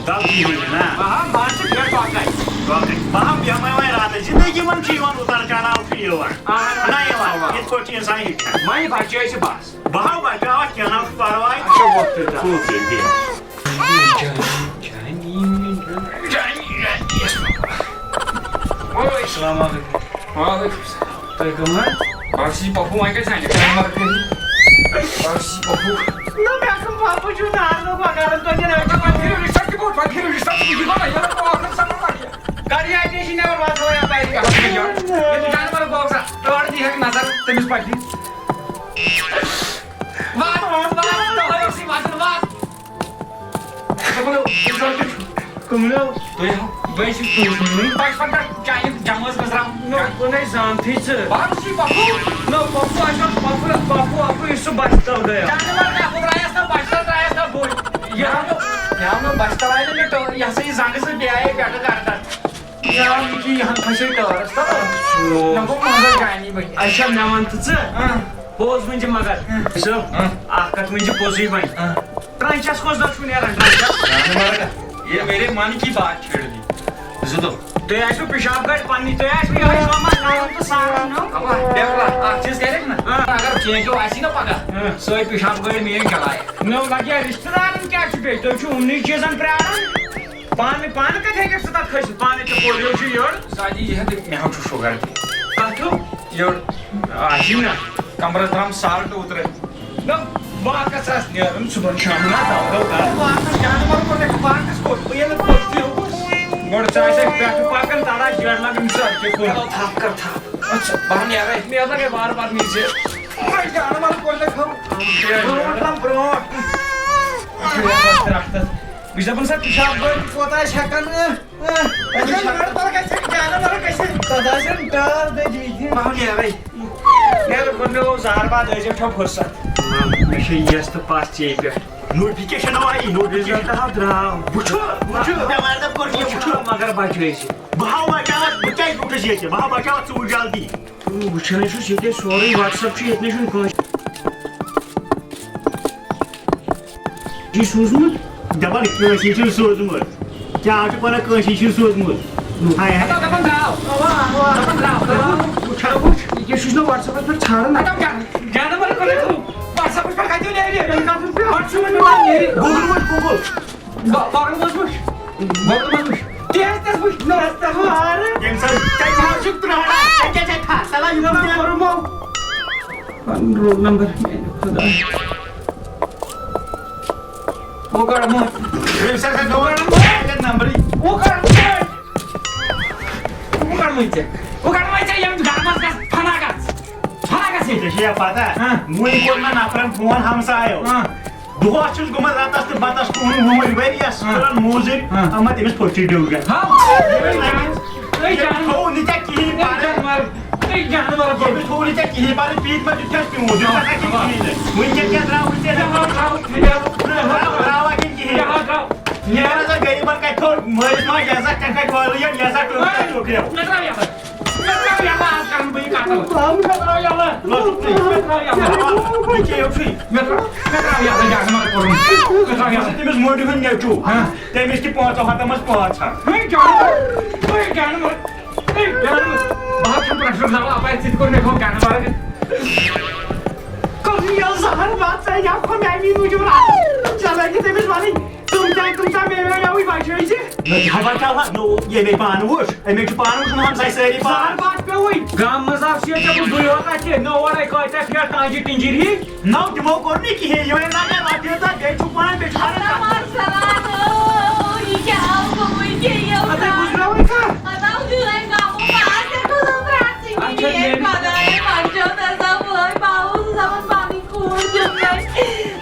غلطی ہُنٛد نا؟ آ، مان ژٕ، مےٚ ٹۄکَے۔ ٹۄکَے۔ بہٕ ہا بیٚہمَے وۄنۍ راتَس، زِندگی منٛز چھُ یِوان اُتار چڑھاو چھُ یِوان۔ اَہَن حظ۔ نہ یِوان، اَوا۔ یِتھ پٲٹھۍ چھُ اِنسان ہیٚچھان۔ وۄنۍ بَچٲے ژٕ بَس۔ بہٕ ہا بَچاوَتھ، کینٛہہ نہ چھُ پَرواے۔ اچھا، وۄتھ تیٚلہِ۔ ژٕ وۄتھ تیٚلہِ، بیٚہہ۔ جانی، جانی، جانی، جانی۔ السلام علیکم۔ وعلیکم السلام۔ تُہۍ کٕم حظ؟ بہٕ حظ چھُس یہِ پَپھوٗ، وۄنۍ کَتہِ سانہِ؟ کیٛاہ نمبر کٔرِو؟ بہٕ حظ چھُس یہِ پَپھوٗ۔ نہ، مےٚ کٕم پَپھوٗ چھِو نار لوٚگ وَگارَن تۄہہِ دِنہٕ۔ پَتہٕ کٔرِو رِشتَس تہِ بوٚڑ، پَتہٕ کٔرِو رِشتَس تہِ بوٚڑ۔ یہِ گوٚو نہ، یہِ گوٚو ٲخٕر سَمٕجھ وۄنۍ یہِ۔ کَر یہِ اَتہِ، یہِ چھِ نٮ۪بَر واتان وۄنۍ اَپارِ۔ یہِ چھُ جانوَر گوٚو سا، تورٕ دی ہٮ۪کھ نظر تٔمِس پَتہٕ دی۔ وات، وات، وات، تَوَے اوس یہِ وَزَن، وات۔ کٕمنو؟ تُہۍ ہو؟ بہٕ چھُس تُہٕنٛز میٲنۍ۔ بچپن پٮ۪ٹھ چانہِ جمٲژ منٛز درٛاو-، نو، بہٕ نے زانتھٕے ژٕ۔ بہٕ حظ چھُس یہِ پۄپھوٗ۔ نو، پۄپھوٗ آسہِ نہٕ، پۄپھوٗ، پۄپھوٗ، اَپُز یُس سُہ بچہٕ تَل گٔیو۔ جانور کیٛاہ، بہٕ درٛایس نہ بچہٕ تَل، درٛایس نہ بہٕ۔ یہِ مےٚ آو نہٕ، مےٚ آو نہٕ بچہٕ تَل آیہِ نہٕ مےٚ ٹٲ-، یہِ ہسا یہِ زنٛگہٕ زٕ بیٚیہِ آیے پٮ۪ٹھٕ گردن۔ مےٚ آو یہِ کہِ یہِ ہن پھسے ٹٲرس تَل۔ افسوس۔ مےٚ گوٚو منٛزے جانی بٔنِتھ۔ اچھا، مےٚ وَن تہٕ ژٕ، اۭں۔ پوٚز ؤنۍ زِ مگر، اۭں۔ وٕچھو، اۭں۔ اَکھ کَتھ ؤنۍ زِ پوٚزُے وۄنۍ۔ اۭں۔ ٹرٛنچَس کۄس دۄہ چھُو نیران ٹرٛنچَس؟ جانہٕ مرگا، یہ میرے من کی بات چھیڑ دی۔ زٕ دۄہ۔ تُہۍ آسِوٕ پِشاب گٲڑۍ پنٛنی، تُہۍ آسِوٕ یِہوٚے سامان کَرُن تہٕ سارُن، نو؟ اَوا، ڈٮ۪کلا، اَکھ چیٖز کَرٮ۪کھ نہ؟ اۭں۔ اگر کینٛہہ کیو آسی نہ پگاہ، اۭں۔ سۄے پِشاب گٲڑۍ میٛٲنۍ چلاے۔ نو، لگیا رِشتہٕ دارَن کیٛاہ چھُ بیٚیہِ؟ تُہۍ چھِو یِمنٕے چیٖزَن پرٛاران؟ پانہٕ، پانہٕ کَتہِ ہیٚکَکھ ژٕ تَتھ کھٔسِتھ؟ پانَے ژےٚ کوٚر یورٕ چھُ یورٕ۔ سادی، یہِ ہَن تہِ مےٚ ہَن چھُ شُگر تہِ۔ کَتھ ہیوٚ؟ یورٕ۔ آ، یہِ چھُ مےٚ کَمرَس درٛام salt اوترٕ۔ نہ، واکَس آسہِ نیرُن صُبحن شامَن، نہ، دَو دَو کَر۔ واکَس جانوَر کوٚر نہٕ، واکَس کوٚر، بہٕ ییٚلہِ پوٚز تہِ ہوٚوُس۔ گۄڈٕ ژٕ آسہِ اَسہِ پٮ۪ٹھٕ پَکان، تَڑا شیرنَگ أمِس سۭتۍ کیٛاہ کوٚر۔ کَرو تھَپھ، کَر تھَپھ۔ اَچھا، بہٕ ہا نیرَے۔ مےٚ لَگے وارٕ وارٕ نِچہِ۔ وۄنۍ جانوَر کوٚر نہٕ کھَو۔ برونٛٹھ تام برونٛٹھ۔ بہٕ چھُس دَپان سا، پِشاب گٲڑۍ کوٗتاہ آسہِ ہٮ۪کان، اۭں، اۭں۔ اَسہِ چھِ گاڈٕ تَل گژھِ، جانوَر گژھِ۔ تَتھ آسن ٹٲر دٔجمٕتۍ۔ بہٕ ہا نیرَے۔ نیرٕ گۄڈٕ مےٚ گوٚو زہر باد، ٲسۍ زیو کھٮ۪و فرصت۔ مےٚ چھِ یَس تہٕ پَس ژے پٮ۪ٹھ۔ Notification I, notification۔ رِزلٹ ہا درٛاو۔ وٕچھو، وٕچھو۔ بٮ۪مارِ دَپ کوٚر یہِ وٕچھو۔ مگر بَچٲے زِ۔ بہٕ ہا بچاوَتھ، بہٕ کیٛازِ وُٹھُس ییٚتہِ؟ بہٕ ہا بچاوَتھ ژٕ وٕچھ جلدی۔ وٕچھان چھُس ییٚتہِ سورُے WhatsApp چھُ، ییٚتہِ نَے چھُنہٕ کٲنٛسہِ۔ یہِ سوٗزمُت؟ دَپان کٲنٛسی چھُنہٕ سوٗزمُت۔ کیٛاہ چھُکھ وَنان کٲنٛسی چھُنہٕ سوٗزمُت؟ ہاے ہاے۔ دَپان درٛاو۔ اَوا، اَوا۔ دَپان درٛاو۔ وٕچھ، وٕچھ۔ یہِ کیٛاہ چھُس نہٕ WhatsAppس پٮ۪ٹھ ژھانٛڈان۔ دَپان کیٛاہ؟ جانوَر کوٚر مےٚ WhatsAppس پٮ۪ٹھ کَتہِ نیرِ؟ WhatsAppس پٮ۪ٹھ نیرِ۔ گوٗگل وٕچھ، گوٗگل۔ بۄ-، بۄگلہٕ منٛز وٕچھ۔ بۄگلہٕ منٛز وٕچھ۔ تیز تیز وٕچھ۔ نہ، تیز وٕچھ۔ ییٚمہِ ساتہٕ ژےٚ کیٛاہ چھُکھ ترٛاوان؟ ژےٚ کیٛاہ چھےٚ تھَپھ؟ ژےٚ لَگہِ نہ، نہ، پَرُمو۔ پَنُن roll number، میٛانہِ خۄدایہِ۔ وۄنۍ کَڑ مَتھ۔ ییٚمہِ ساتہٕ ژےٚ دۄہَن نمبرٕے۔ وۄنۍ کَڑ مَتھ۔ وۄنۍ کَڑ مَتھ ژےٚ۔ وۄنۍ کَڑ مَتھ ژےٚ ییٚمہِ گَرٕ منٛز گژھ، فنا گژھ۔ فنا گژھ ییٚتہِ۔ ژےٚ چھےٚ پَتہ؟ ہاں۔ وٕنۍ کوٚر مےٚ نفرَن فون ہمسایو۔ ہاں۔ دۄہس چھُس گوٚمُت رَتَس تہٕ بَتَس کُن وُہٕرۍ ؤرۍ یَس ہاں۔ کران موزوٗرۍ، ہاں۔ اَما تٔمِس پھوٚت چھُ ڈیوٗ گژھان۔ ہاں۔ تٔمۍ تھوٚو نہٕ ژےٚ کِہیٖنۍ پَرٕ۔ تٔمۍ جانوَر، تٔمۍ جانوَر کوٚر۔ تٔمِس تھوٚو نہٕ ژےٚ کِہیٖنۍ پَرٕ، پیٖتۍ ما دیُت چھَس پیوٗنٛت، دیُت چھَس نہٕ کِہیٖنۍ نہٕ۔ وٕنکٮ۪ن کیٛاہ درٛاو، وٕنکٮ۪ن کیٛاہ درٛاو، درٛاو، درٛاوا کِنہٕ کِہیٖنۍ؟ کیٛاہ درٛاو؟ نیران ژٕ غریٖبَن کَتہِ تھوٚو مٲلِس ماجہِ عزت، ژےٚ کَتہِ والہٕ یَن عزت، ٹوٚپھ کَتہِ ٹوٚپھ یَن؟ مےٚ درٛاو یَپٲرۍ۔ یَلہٕ آز کَرَن بہٕ یہِ قتل۔ مےٚ ترٛاو یَلہٕ۔ مےٚ ترٛاو یَلہٕ۔ یہِ کیٛاہ ہیوٚک چھُے؟ مےٚ ترٛاو، مےٚ ترٛاو یَلہٕ جانوَر کوٚرمُت۔ مےٚ ترٛاو یَلہٕ۔ تٔمِس مۄنٛڈِ ہُنٛد نیٚچوٗ۔ ہاں۔ تٔمِس تہِ پانٛژو ہَتو منٛز پانٛژھ ہَتھ۔ ہے جانوَر، ہے جانوَر، ہے جانوَر۔ بہٕ حظ چھُس پرٛٮ۪شَر زالان اَپارِ، ژٕ تہِ کوٚر مےٚ فون جانوَر۔ کوٚر یہِ زَہر بَتھ، ژےٚ کیٛاہ کوٚر میٛانی موٗجوٗب راتَس؟ ژےٚ لَگہِ تٔمِس وَنٕنۍ۔ تِم تہِ، تِم تہِ مےٚ وَنیٛاوُے بَچٲے زِ۔ نہ، تہِ ہا بَچاوہا، نہ، ییٚمے پانہٕ وُچھ، أمِکۍ چھِ پانہٕ وُچھمُت ہمساے سٲری پانہٕ۔ زہر بَتھ پیوٚوُے۔ گامہٕ منٛز آو شیٹھ ژےٚ بہٕ دُے ہوت اَتہِ، نہ اورَے کۭتیٛاہ پھیرٕ تانجہِ ٹِنجِر ہی۔ نہ، تِمو کوٚر نہٕ کِہیٖنۍ، یِمَے لَگن رۄپیہِ تہٕ بیٚیہِ چھُکھ وَنان، بیٚیہِ چھُ وَنان۔ یہِ کیٛاہ آو گوٚمُت، یہِ کیٛاہ یہِ اوس اَدٕ گُزریوٕے کانٛہہ۔ اَدٕ آو دیُن اَسہِ گامُک پاس، تیٚلہِ گوٚژھ آسُن پرٛٮ۪تھ کُنہِ اچھا، یہِ ییٚلہِ پَتہٕ آیہِ پَنٛجو تَتھ آو بٲے، بہٕ اوسُس دَپان پَنٕنۍ کوٗر دیُن مےٚ۔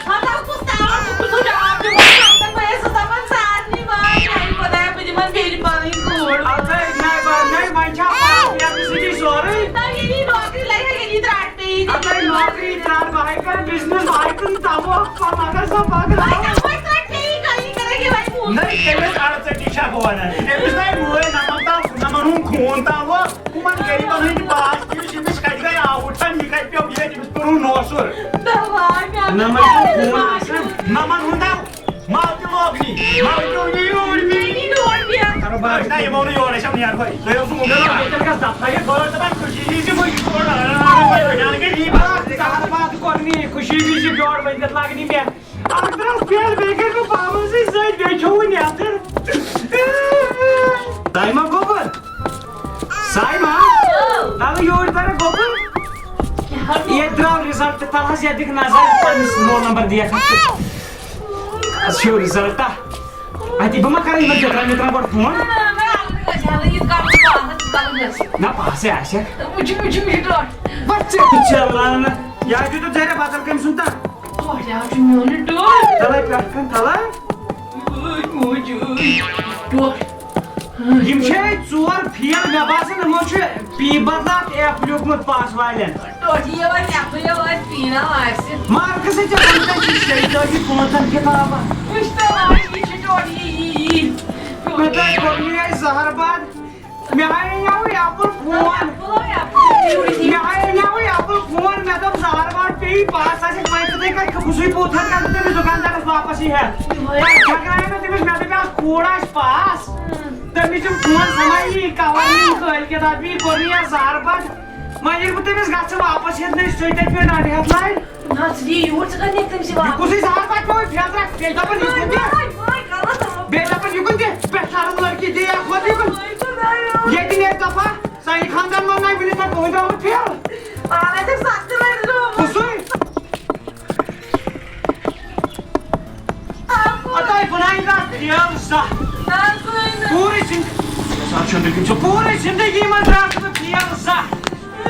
ہتا کُس تاوَن، بہٕ کُس جواب دِمہٕ؟ بہٕ ٲسٕس دَپان سارنٕے وٲے، میٛانہِ خۄدایہ، بہٕ دِمَن بیٚیہِ پَنٕنۍ کوٗر۔ اَدٕ نَے، نَے، وۄنۍ چھا پَران پھیرنہٕ سۭتی سورُے؟ نہ، ییٚلہِ یہِ نوکری لَگہِ ہا، ییٚلہِ یہِ ترٛاٹہِ پیٚیہِ۔ اَدٕ نوکری ترٛاٹ، بہٕ ہَے کَرٕ بِزنِس، بہٕ ہَے کٕنہٕ تَموکھ، پَتہٕ مگر سۄ پَکھ وۄنۍ راوَو۔ کیٛاہ، وۄنۍ ترٛاٹہِ پیٚیہِ، کَرِ یہِ کَرِ یہِ وۄنۍ کوٗر۔ نَے، تٔمِس اَڑٕ ژٔٹِتھ چھا بہٕ وَنان۔ أمِس نَے مٲلۍ نَمَن تَل، نَمَن ہُنٛد خوٗن تَل وۄنۍ۔ ہُمن غریٖبن ہٕنٛدۍ پاس تہِ چھِ أمِس کَتہِ گٔے آوُر چھا، یہِ کَتہِ پیوٚو ییٚتہِ، أمِس پیوٚو نوسُر۔ دَپان کیٛاہ؟ نَمَن ہُنٛد خوٗن آسان۔ نَمَن ہُنٛد آو، مَل تہِ لوگ نی، مَل تہِ لوگ نی، یور نی۔ نی، نی، نور بیٚہہ۔ کَرو بار۔ نہ، یِمو نہٕ یورے چھَم نیرہوے۔ تُہۍ اوسُو مُمبیہِ ییٚتٮ۪ن گژھ دَفعہ یہِ۔ بہٕ ٲسٕس دَپان خوشی وِزِ بہٕ یور، یَنہٕ گٔے یی بَس۔ زہر بَتھ کوٚر نی، خوشی وِزِ یور وۄنۍ کَتہِ لاگہٕ نی مےٚ۔ اَکھ درٛاس بیٚہن، بیٚیہِ کٔرۍ مےٚ پاپَس سۭتۍ سۭتۍ، بیٚیہِ کھیوٚو نیٚنٛدٕر۔ سایما گوٚبُر؟ سایما؟ تَلہٕ یوٗرۍ تَلہٕ گوٚبُر۔ ییٚتہِ درٛاو result، تَلہٕ حظ یَتھ دِکھ نظر، پَنٕنِس roll number دِیَکھ اَتھ۔ اَتھ چھُ result۔ اَتی بہٕ ما کَرٕ یِمَن پِترَن وِترَن گۄڈٕ phone؟ نہ، پاسے آسٮ۪کھ۔ وٕچھ، وٕچھ، وٕچھ، ٹوٹھ۔ وَتھ ژےٚ بہٕ چَلاونہٕ۔ یا دیُتُتھ ذرا بدل کٔمۍ سُنٛد تَتھ۔ ٹوٹھ، یا چھُ میون ٹوٹھ۔ تَلَے پٮ۪ٹھ کَن، تَلَے۔ ٹوٹھ۔ یِم چھِ ژور fail، مےٚ باسان یِمو چھُ P بدلہٕ اَتھ F لیوٗکھمُت پاس والٮ۪ن۔ ٹوٹھ، یہِ وۄنۍ F یہِ وۄنۍ P نہ آسہِ۔ Marks ژےٚ وَنتَے چھِ شیٚیہِ تٲجی پانٛژَن کِتابَن۔ وٕچھ تو آز، یہِ چھُ ٹوٹھ، یہِ، یہِ، یہِ۔ مےٚ تۄہہِ کوٚرمُت یہِ زہر بَد۔ مےٚ ہاے ناوٕے اَپُر فون۔ مےٚ ہاے ناوٕے اَپُر فون، مےٚ دوٚپ زہر بَد پیٚیہِ پاس آسہِ، وۄنۍ کِتھَے کَتھِ کھُسُے پوٚت ہَن کَرٕ تٔمِس دُکاندارَس واپَس یہِ ہٮ۪تھ۔ ٹھٔکرایہِ مےٚ تٔمِس، مےٚ دوٚپ اَتھ کوٗر آسہِ پاس۔ تٔمِس چھُم فون سَماے یی، کَوَر نِنۍ کٲلۍ کٮ۪تھ، اَتھ بیٚیہِ کوٚر نہٕ یَتھ زہر بَد۔ وۄنۍ ییٚلہِ بہٕ تٔمِس گژھٕ واپَس ہٮ۪تھ، نہ چھِ سُہ تَتہِ پٮ۪ٹھ ڈَنٛڈٕ ہٮ۪تھ لارِ۔ نہ، ژٕ دِ یوٗر، ژٕ کَتہِ نِکھ تٔمِس یہِ یہِ واپَس؟ کُسٕے زہر پَتہٕ پیوٚو فیضرا، بیٚیہِ دَپان یُکُن دِ۔ وای، وای، غلط آو۔ بیٚیہِ دَپان یُکُن دِ، پٮ۪ٹھ لاگُن لٔڑکی دِ، یَتھ وَد یُکُن۔ وای، خۄدایو۔ ییٚتہِ نیرِ دَفعہ، سانہِ خانٛدان منٛز نہ وٕنہِ تَتھ کٕہٕنۍ درٛامُت فیل۔ پانَے چھَکھ سَتھ تہِ لَٹہِ درٛامُت۔ کُسُے؟ اَتَے بُناوِ کَتھ فیل زانٛہہ۔ نہ، کٕہٕنۍ نہٕ۔ پوٗرٕ زِندٕ-، سَر چھُنہٕ وٕنکیٚن سُہ پوٗرٕ زِندگی منٛز درٛاو نہٕ فیل زانٛہہ۔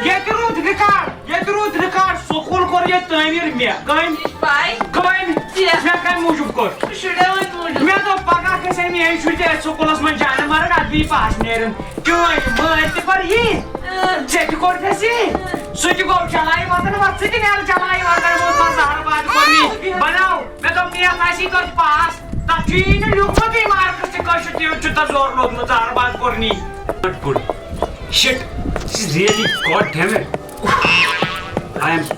ییٚتہِ روٗد ریکارڈ، ییٚتہِ روٗد ریکارڈ، سکوٗل کوٚر ییٚتہِ تعمیٖر مےٚ۔ کٔمۍ؟ پاے؟ کٔمۍ؟ ژےٚ۔ مےٚ کَمہِ موٗجوٗب کوٚر؟ شُرٮ۪و ہٕنٛدۍ موٗجوٗب۔ مےٚ دوٚپ، پگاہ گژھن میٛٲنۍ شُرۍ تہِ اَتہِ سکوٗلَس منٛز جانہٕ مرگ، اَتھ بیٚیہِ پاس نیرن۔ چٲنۍ مٲلۍ تہِ کٔر یی، اۭں۔ ژےٚ تہِ کوٚرتھَس یی۔ اۭں۔ سُہ تہِ گوٚو چلاے وطن، وَتھ ژٕ تہِ نیرٕ چلاے وطن، ووت تَس زہر باد کوٚر یی۔ اۭں۔ بَناو، مےٚ دوٚپ، نِیَتھ آسی توتہِ پاس۔ تَتھ چھُ یی نہٕ لیوٗکھمُتٕے مارکس تہِ، کٲشُر تہِ چھُ تَتھ زور لوٚگمُت، زہر باد کوٚر نی۔ Good. Shit. This is really, God damn it. I am.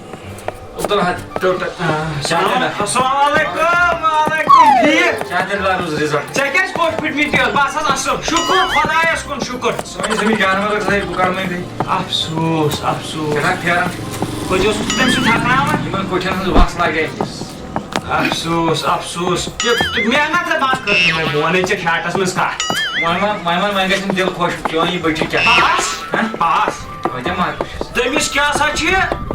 Abdul Haq, total. Ah, Shahida. السلام علیکم، وعلیکم۔ ٹھیٖک۔ شاہدہ، لارُس result۔ ژےٚ کیٛازِ کوٚٹ پھٕٹمٕتۍ یہِ؟ بس حظ اصٕل۔ شُکر خۄدایَس کُن، شُکر۔ سٲنۍ زٔمیٖن جانور گژھِ ہے بُکار مٕے بیٚیہِ۔ افسوس، افسوس۔ کیٛاہ پھیران؟ کٔتۍ اوسُکھ ژٕ تٔمۍ سۭتۍ ہۄکھناوان؟ یِمن کُٹھٮ۪ن ہٕنٛز وَس لگہِ ہے أمِس۔ افسوس، افسوس۔ تہِ، تہِ محنت ہے بَس کٔر تِمو، بہٕ وَنَے ژےٚ شاٹَس منٛز کَتھ۔ وۄنۍ وَن، وۄنۍ وَن، وۄنۍ گژھن دِل خۄش، چٲنۍ یہِ بٔچی کیٛاہ؟ پاس؟ ہہ؟ پاس۔ کۭتیٛاہ مارکٕس چھِس؟ تٔمِس کیٛاہ سا چھِ؟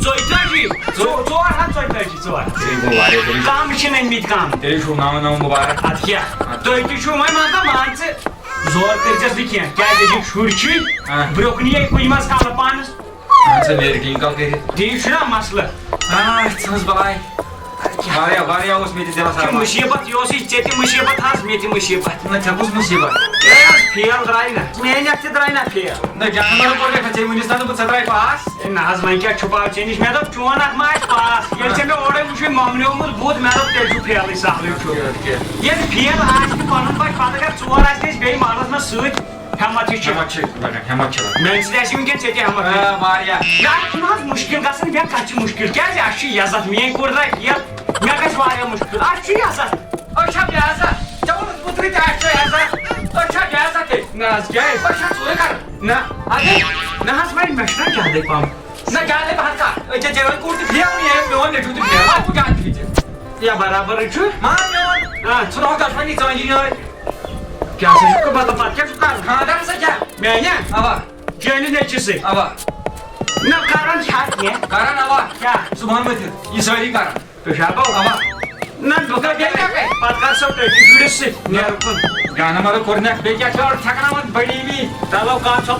ژۄیتٲجی۔ ژو-، ژور ہَتھ ژۄیتٲجی، ژور۔ تیٚلہِ گوٚو واریاہ، تیٚلہِ۔ کَم چھِنہٕ أنۍمٕتۍ کَم۔ تیٚلہِ چھُو نَو نَو مُبارک۔ اَدٕ کیٛاہ؟ تُہۍ تہِ چھِو وۄنۍ مطلب مان ژٕ زور کٔرۍزٮ۪س نہٕ کینٛہہ۔ کیٛازِ أزِکۍ شُرۍ چھِ آ۔ برٛونٛہہ کُن یہِ کُنہِ منٛز کَلہٕ پانَس۔ اہن سا، میرِ ٹیٖن کال کٔرِتھ۔ ٹھیٖک چھُنہ مسلہٕ؟ آ، ژٕ ٲس بلاے۔ واریاہ، واریاہ اوس مےٚ تہِ دِلس یہِ ارمان۔ مُصیٖبت، یہِ اوسُے ژےٚ تہِ مُصیٖبت حظ، مےٚ تہِ مُصیٖبت۔ نہ، ژےٚ کُس مُصیٖبت؟ ہے، فیل درٛاے نہ۔ میٛانہِ اَتھٕ تہِ درٛاے نہ فیل۔ نہ، جانور کوٚر مےٚ، ژےٚ وُنِس تام نہٕ بہٕ ژےٚ درٛاے پاس۔ ہے، نہ حظ، وۄنۍ کیٛاہ چھُپاو ژےٚ نِش؟ مےٚ دوٚپ، چون اَکھ ما آسہِ پاس۔ ییٚلہِ ژےٚ مےٚ اورَے وُچھُے مۄملیومُت بُتھ، مےٚ دوٚپ، تیٚلہِ چھُ فیلٕے سہلٕے چھُ۔ اَدٕ کیٛاہ، اَدٕ کیٛاہ۔ ییٚلہِ فیل آسہِ تہٕ پَنُن پٲٹھۍ، پَتہٕ اگر ژور آسہِ نہٕ أسۍ بیٚیہِ مَلَس منٛز سۭتۍ، ہٮ۪متھ یہِ چھُ۔ ہٮ۪متھ چھِ لگان، ہٮ۪متھ چھِ لگان۔ میٛانہِ سۭتۍ آسہِ وٕنکٮ۪ن ژےٚ تہِ ہٮ۪متھ۔ آ، واریاہ۔ مےٚ چھُنہٕ حظ مُشکِل گژھان، مےٚ کَتہِ چھُ مُشکِل؟ کیٛازِ؟ اَسہِ چھُ عزت، میٛٲنۍ کوٗر درٛاے یَتھ، مےٚ گژھِ واریاہ مُشکِل۔ اَسہِ چھُ عزت۔ أسۍ چھا بے عزت؟ ژےٚ ووٚنُتھ پُترِ تہِ اَسہِ چھُ عزت۔ أسۍ چھا بے عزت تیٚلہِ؟ نہ حظ، کیٛازِ؟ أسۍ چھا ژوٗرٕ کران؟ نہ۔ اَدٕ، نہ حظ، وۄنۍ مےٚ چھُنہ زیادَے پَہَم۔ نہ، زیادَے پَہَم کَتھ؟ أکیٛاہ ژےٚ وۄنۍ کوٚر تہٕ فیل، یہِ میون نیٚچوٗ تہِ فیل۔ اَتھ کُجان چھُے ژےٚ؟ یا برابرٕے چھُ۔ ما میون؟ آ۔ ژٕ روٚٹ دۄشوٕنی ژٲنٛجی یٲرۍ۔ کیٛاہ سا چھُکھ پَتہٕ، پَتہٕ کیٛاہ چھُکھ کَرُن؟ خانٛدار ہسا کیٛاہ؟ میٛانہِ؟ اَوا۔ چٲنِس نیٚچوِس سۭتۍ؟ اَوا۔ نہ، کَران چھا کینٛہہ؟ کَران اَوا۔ کیٛاہ؟ صُبحن ؤتھِتھ یہِ سٲری کَران۔ پیشابو؟ اَوا۔ نہ، بہٕ بیٚیہِ کیٛاہ کَرٕ؟ پَتہٕ کَر سا تٔتی شُرِس سۭتۍ نیرٕ کُن۔ جانہٕ مَرٕ کوٚرنَکھ، بیٚیہِ کیٛاہ چھِ اورٕ تھٮ۪کناوان بٔڈی می؟ چلو، کَر سا۔